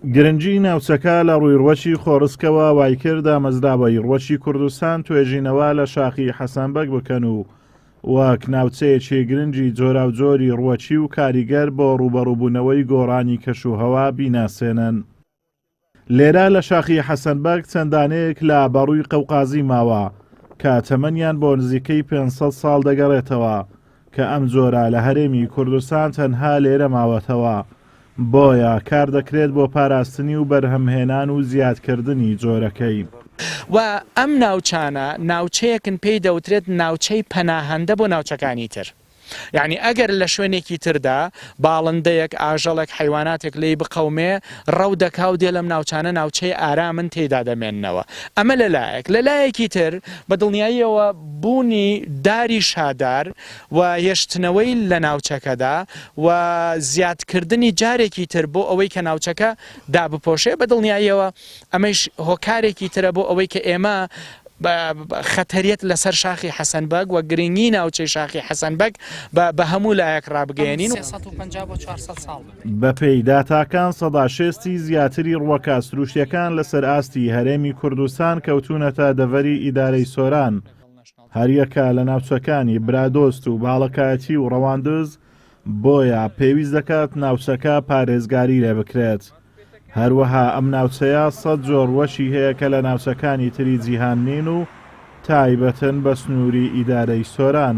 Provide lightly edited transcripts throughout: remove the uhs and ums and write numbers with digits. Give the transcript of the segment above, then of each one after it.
گرنگی ناوچەکە لە ڕووی ڕوەکی خۆڕسکەوە وایکرد دامەزراوەی ڕوەکی کوردستان توێژینەوە لە شاخی حەسەن بەگ بکەن و وەک ناوچەیەکی گرنگی جۆراوجۆری ڕوەکی و کاریگەر بۆ ڕووبەڕووبوونەوەی گۆڕانی کەشوهەوا بیناسێنن. لێرە لە شاخی حەسەن بەگ چەند دانەیەک لە بەڕووی قەوقازی ماوە کە تەمەنیان بۆ نزیکەی 500 ساڵ دەگەڕێتەوە کە ئەم جۆرە لە هەرێمی کوردستان تەنها لێرە ماوەتەوە بۆیە کار دەکرێت بۆ پاراستنی و بەرهەمهێنان و زیادکردنی جۆرەکەی. و ئەم ناوچانە ناوچەیەکن پێی دەوترێت ناوچەی پەناهەندە بۆ ناوچەکانی تر. یەعنی ئەگەر لە شوێنێکی تردا باڵندەیەک، ئاژەڵێک، حەیواناتێک لێی بقەومێ، ڕەو دەکا و دێ لەم ناوچانە ناوچەی ئارامن تێیدا دەمێننەوە. ئەمە لە لایەک. لە لایەکی تر بە دڵنیاییەوە بوونی داری شادار و هێشتنەوەی لە ناوچەکەدا و زیادکردنی جارێکی تر بۆ ئەوەی کە ناوچەکە دابپۆشێ بە دڵنیاییەوە ئەمەیش هۆکارێکی ترە بۆ ئەوەی کە ئێمە خەتەریەت لەسەر شاخی حەسەن بەگ و گرنگی ناوچەی شاخی حەسەن بەگ بە هەموو لایەک ڕابگەیەنین. 350 بۆ 400 ساڵ ببێت. بەپێی داتاکان 60% ی زیاتری ڕووەکە سروشتیەکان لەسەر ئاستی هەرێمی کوردستان کەوتوونەتە دەڤەری ئیدارەی سۆران، هەریەکە لە ناوچەکانی برادۆست و باڵەکایەتی و ڕەواندز، بۆیە پێویست دەکات ناوچەکە پارێزگاری لێبکرێت. هەروەها ئەم ناوچەیە سەد جۆر ڕووەکی هەیە کە لە ناوچەکانی تری جیهان نین و تایبەتن بە سنووری ئیدارەی سۆران.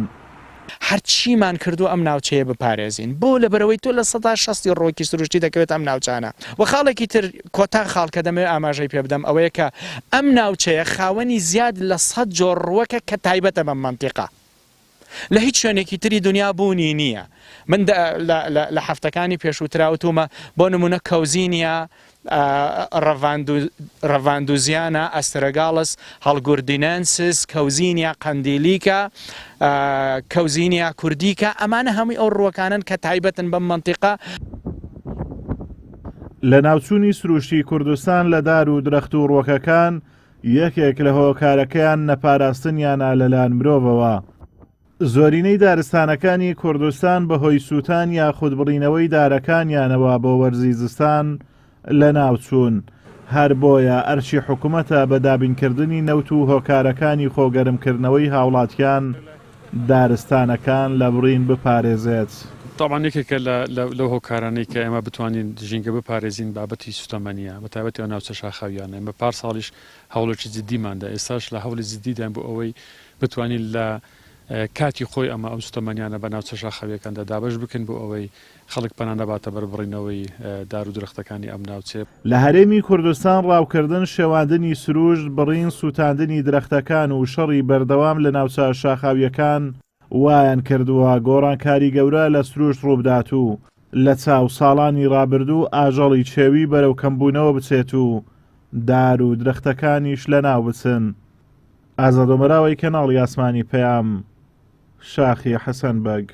هەرچیمان کردووە ئەم ناوچەیە بپارێزین. بۆ؟ لەبەرئەوەی تۆ 60% ی ڕووەکی سروشتی دەکەوێتە ئەم ناوچانە. وە خاڵێکی تر، کۆتا خاڵ کە دەمەوێت ئاماژەی پێ بدەم ئەوەیە کە ئەم ناوچەیە خاوەنی زیاد لە سەد جۆر ڕووەکە کە تایبەتە بەم مەنتیقە. لە هیچ شوێنێکی تری دونیا بوونی نییە. من لە هەفتەکانی پێشووترا وتوومە بۆ نموونە کەوزینیا ڕەڤاندوزیانا، ئەسترەگاڵس هەڵگوردینێنسس، کەوزینیا قەندیلیکا، کەوزینیا کوردیکا، ئەمانە هەمووی ئەو ڕووەکانەن کە تایبەتن بەم مەنتیقە. لەناوچوونی سروشتی کوردستان لە دار و درەخت و ڕووەکەکان یەکێک لە هۆکارەکەیان نەپاراستنیانە لەلایەن مرۆڤەوە. زۆرینەی دارستانەکانی کوردستان بەهۆی سووتان یاخود بڕینەوەی دارەکانیانەوە بۆ وەرزی زستان لەناوچوون، هەر بۆیە ئەرکی حکومەتە بە دابینکردنی نەوت و هۆکارەکانی خۆگەرمکردنەوەی هاوڵاتیان دارستانەکان لە بڕین بپارێزێت. تەبعەن یەکێکە لە لەو هۆکارانەی کە ئێمە بتوانین ژینگە بپارێزین بابەتی سوتەمەنییە، بە تایبەتی ئەو ناوچە شاخاوییانە. ئێمە پار ساڵیش هەوڵێکی جدیمان دا، ئێستاش لە هەوڵی جدیداین بۆ ئەوەی بتوانین لە کاتی خۆی ئەمە ئەو سوتەمەنیانە بە ناوچە شاخاوییەکاندا دابەش بکەین بۆ ئەوەی خەڵک پەنا نەباتە بەر بڕینەوەی دار و درەختەکانی ئەم ناوچەیە. لە هەرێمی کوردستان ڕاوکردن، شێواندنی سروشت، بڕین، سووتاندنی درەختەکان و شەڕی بەردەوام لە ناوچە شاخاوییەکان وایان کردووە گۆڕانکاری گەورە لە سروشت ڕووبدات و لە چاو ساڵانی ڕابردوو ئاژەڵی کێوی بەرەو کەمبوونەوە بچێت و دار و درەختەکانیش لەناو بچن. ئازاد ئۆمەراوەی کەناڵی ئاسمانی پەیام، شاخی حەسەن بەگ.